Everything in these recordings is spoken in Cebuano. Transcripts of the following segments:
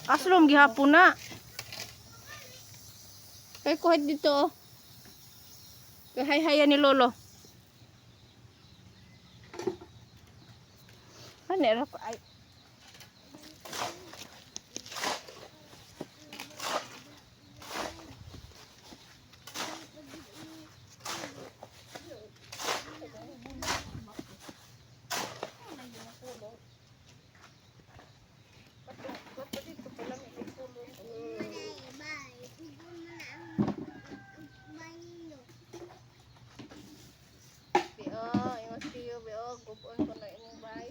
Aslom gihapon na. Kay kuhat dito oh. Kay hay-haya ni Lolo. Ano ra pa ay. Bye. Hugon mo na ang banyo. Bio, ingon siyo, bio, gubon ko na imong bay.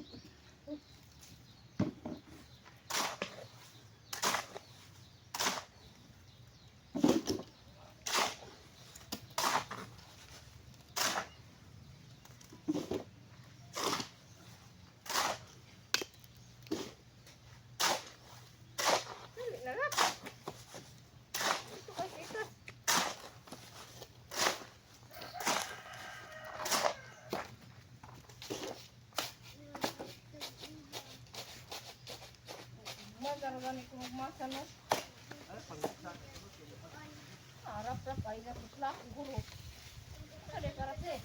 Dali na lang. Dito kasi ito. Magarawan ko magmasa no. Arap rap ay na putla guro. Kade karap eh.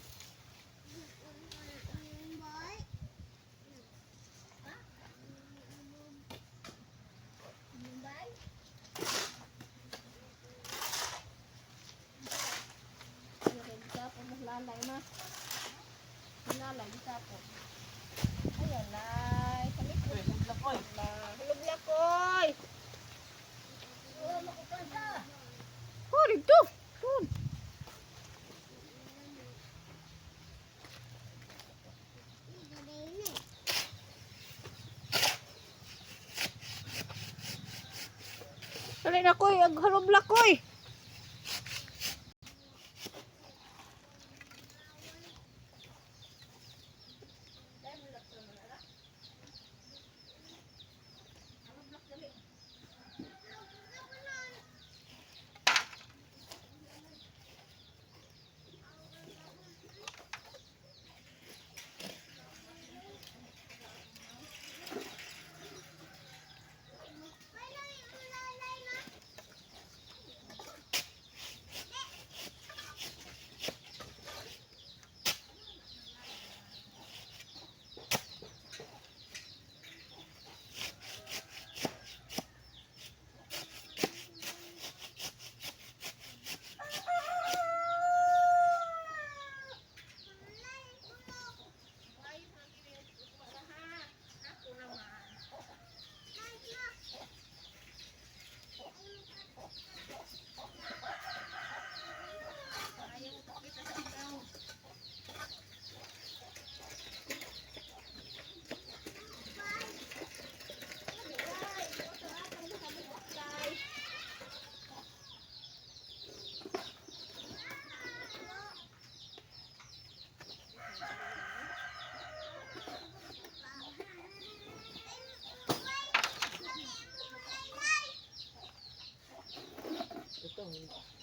Hugon mo na ang bay. Bay. Gitapon mas lalay na. Lalay gitapon. Ayan lay. Sa likod. Hulublak oy. Oh, dito. Tun. Dali na koy, ag halublak koy.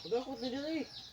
Pagkakot na dyan eh.